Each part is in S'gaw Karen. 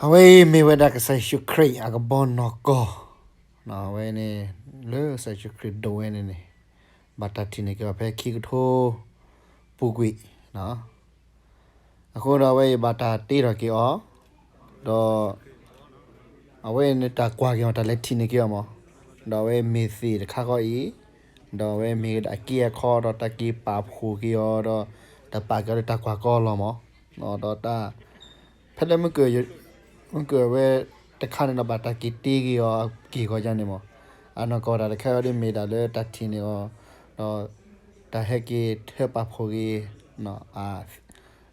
အဝဲအံၤမ့ၢ်ဝဲဒၣ်ကစၢ်ယ့ၣ်ၡူးခရံာ်အကဘီနီၢ်ကီၢ်, အဝဲန့ၣ် လၢကစၢ်ယ့ၣ်ၡူးခရံာ်ဒိၣ်ဝဲန့ၣ်န့ၣ် ဘၣ်တၢ်ထံၣ်န့ၢ်က့ၤအီၤဖဲခံကထိပူၤကွံာ်, အဃိဒီးအဝဲအံၤဘၣ်တၢ်တ့ထီၣ်က့ၤအီၤ, ဒီး အဝဲန့ၣ်တၢ်ကွၢ်က့ၤအီၤ တၢ်လဲၤထံၣ်န့ၢ်က့ၤအီၤမး, ဒီးအဝဲမ့ၢ်သ့ၣ်တခါဃီအံၤ, ဒီးအဝဲမ့ၢ်ဝဲဒၣ်အက့အခီ ဒီးတၢ်က့ၤပာ်ဖှိၣ်က့ၤအီၤ ဒီးတၢ်ပာ်က့ၤအီၤလၢတၢ်ကွၢ်ကီလီၤမး, ဒီးတၢ် ဖဲလၢ မုၢ်ကၢၢ်ဝဲတခါန့ၣ်ဒီး ဘၣ်တၢ်က့ၤတ့က့ၤအီၤက့ၤဂီၤယါန့ၣ်မး, အနီၢ်ကီၢ်တၢ်တခါအံၤဒ်မ့ၢ်ဒၣ်လၢတၢ်ထံၣ်န့ၢ်အီၤ, ဒီး တၢ်ဟဲက့ၤထၢပာ်ဖှိၣ်က့ၤ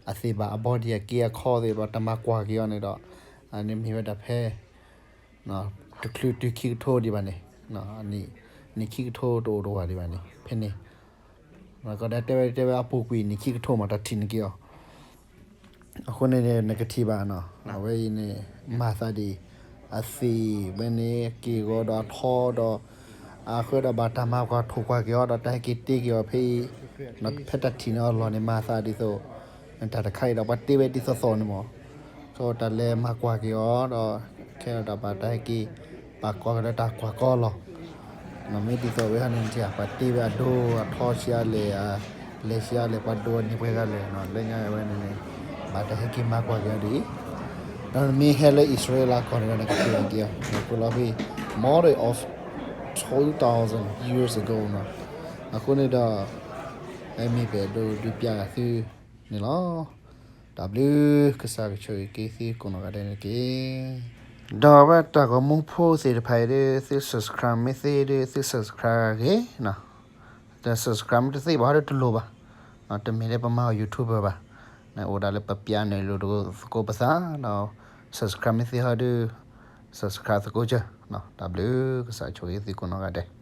အသ့ၣ်ဘၣ်အဘီဒံးအက့အခီသ့ၣ်ဒီး တၢ်မၤကွၢ်က့ၤအီၤန့ၣ်ဒီး အန့ၣ်မ့ၢ်ဝဲဒၣ်ဖဲ တချုးတုၤခံကထိဒံးဘၣ်န့ၣ်, နံၣ်ခံကထိတအိၣ်တဝာ်ဒံးဘၣ်န့ၣ် ဖဲန့ၣ်, ကီးဒၣ်တဲဝဲတဲဝဲအပူၤကွံာ်နံၣ်ခံကထိမး တၢ်ထံၣ်န့ၢ်က့ၤအီၤ အဃိန့ၣ်န့ၣ် နကထံၣ်ဘၣ်နီၤ အဝဲအံၤန့ၣ် မၤသးဒ်အံၤ, အသ့ၣ်ဝဲန့ၣ် က့ၢ်ဂီၤဒီးအထီဒီး အဃိဒီးဘၣ်တၢ်မၤကွၢ်ထိၣ်ကွၢ်က့ၤအီၤ ဒီးတၢ်ဟဲက့ၤတ့က့ၤအီၤဖဲအံၤ, ဖဲတၢ်ထံၣ်န့ၢ်အီၤလီၢ်န့ၣ် မၤသးဒ်သိး တၢ်တခါအံၤဒီး ပှၤတ့ဝဲဒ်သိးသိးန့ၣ်မး, ကီးတၢ်လဲၤမၤကွၢ်က့ၤအီၤဒီး ခဲဒီးဘၣ်တၢ်ဟဲက့ၤ ပာ်ကွၢ်က့ၤလၢတၢ်ကွၢ်ကီလီၤ မ့ၢ်ဒ်သိးဝဲဟီန့ၣ် ပှၤတ့ဝဲအဒိအထီဆံးအါလဲၣ်, လဲၤဆံးအါလဲၣ်, ပှၤဒိအန့ၢ်ပှဲၤဂၤလဲၣ်, လၢညါဝဲန့ၣ်န့ၣ် ဘၣ်တၢ်ဟဲက့ၤမၤကွၢ်က့ၤအီၤဒ်အံၤ, ဒီးမ့ၢ်ဟဲလၢအံၣ်စရ့လးကီၢ်န့ၣ်ဒီး နကထံၣ်က့ၤအီၤ နကွၢ်လီၤဖဲ model of two thousand years ago နီၤ, အဃိန့ၣ်ဒီး အမ့ၢ်ပအဲၣ်ဒိးဒုးပျးဂၤသုန့ၣ်လီၤ. တၢ်ဘျုး, ကစၢ်ကဆိၣ်ဂ့ၤက့ၤသုကိးနီၢ်ဂၤဒဲးန့ၣ်တက့ၢ်. ဒီးအဝဲတၢ်ဂီၤမူဖိသ့ၣ်တဖၣ်အံၤဒီး သု subscribe မ့ၢ်သ့ဒီး သု subscribe ဂ့ၤနီၤ, တ subscribe မ့ၢ်တသ့ဘၣ်ဟီဒီးတလိၣ်ဘၣ်, တမ့ၢ်လၢပမၤအီၤ YouTuber ဘၣ်, နအိၣ်ဒၣ်လၢပပျးနုာ်လီၤသကိးပသးဒီး subscribe မ့ၢ်သ့ဟီဒီး subscribe သကိးကၢ, တၢ်ဘျုး, ကစၢ်ဆိၣ်ဂ့ၤသုကိးနီၢ်ဂၤဒဲး.